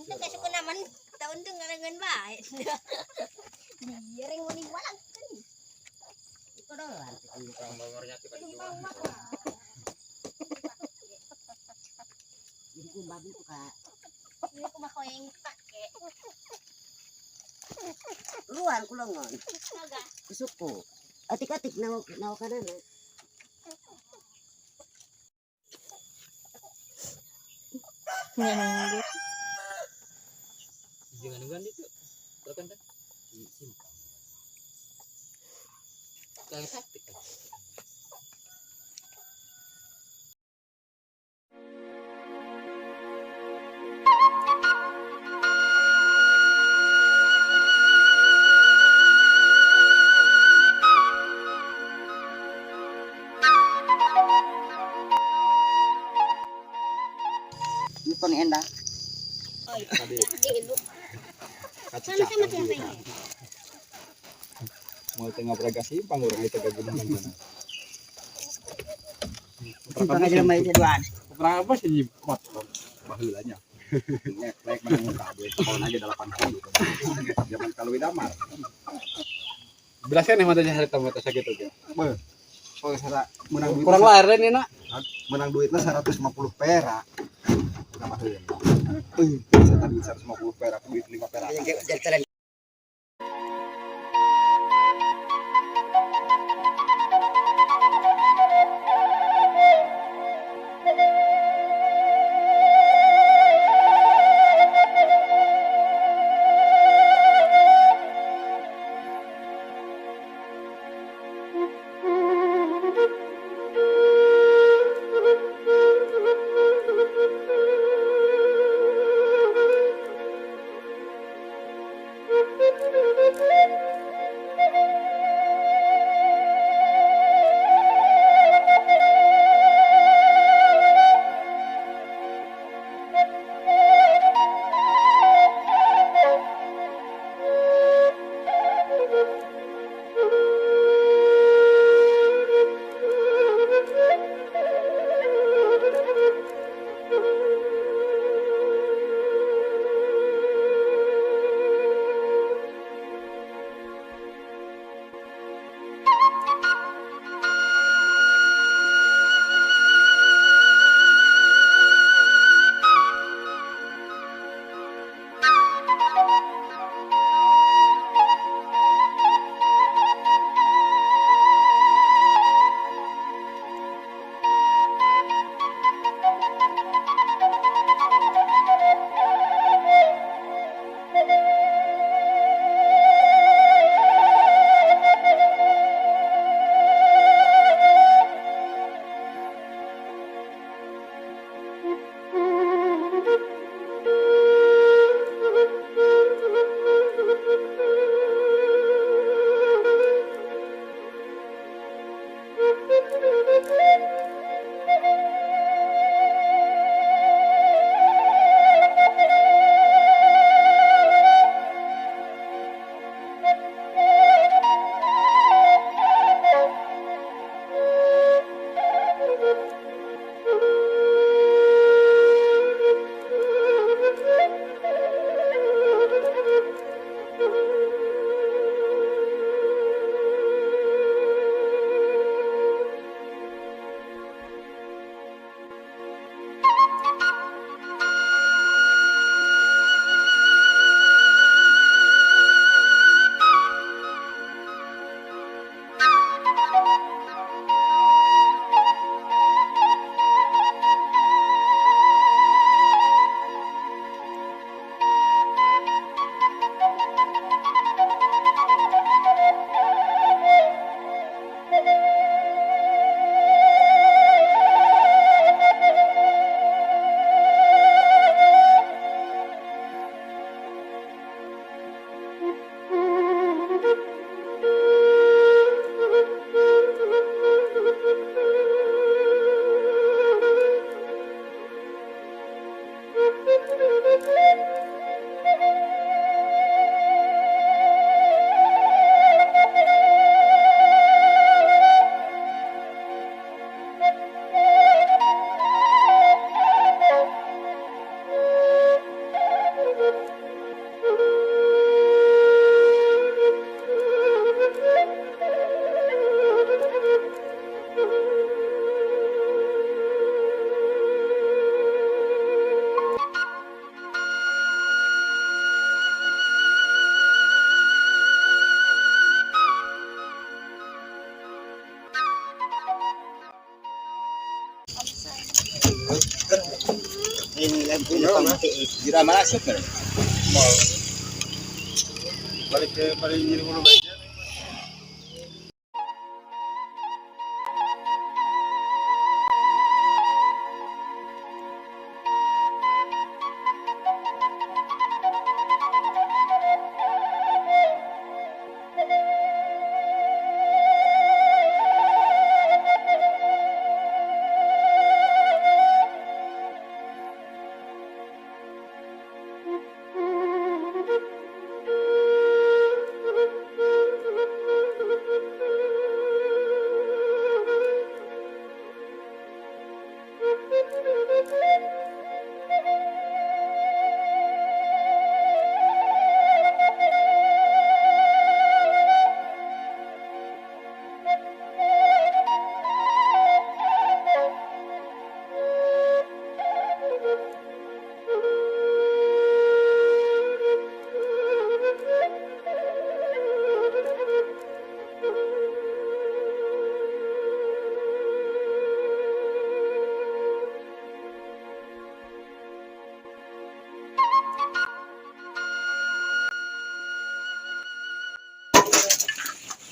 Untung kasih ko naman taon tuh ngarangan bae. Biaring muni walang kan. Iko doang. Orang bangornya tuh kan. Jadi ku babi ku kak. Ini ku mah yang pake. Luar ku longon. Naga. Kusuko. Atik-atik nawa nawa kanan. Nganggur. Jangan nungguan itu. Kan kan. Simpang. Kayak taktik kan. Ipon enda. Tadi. Sama sama siapa ini? Mau tengah peraga simpang orang itu gabungan mana. Simpang aja main duaan. Perang apa sih nyimpat baheulanya. Nek menang kabeh. Tahun aja 80. Zaman kalau damar. Belaskan yang matanya harta mata sakit oke. Beuh. Oh, sara menang duit. Kurang lahir ini nak. Menang duitnya 150 perak. Kenapa tuh? Saya tadi 150 perak, duit 5 perak. Jalan. Jira masuk kan? Balik ke balik nyiri hulu baik.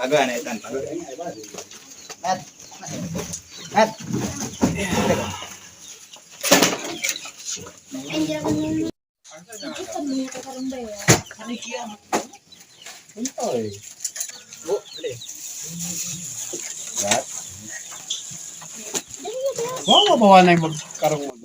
Pagana itan pag. At. At. Wow, mabawa na yung magkarong.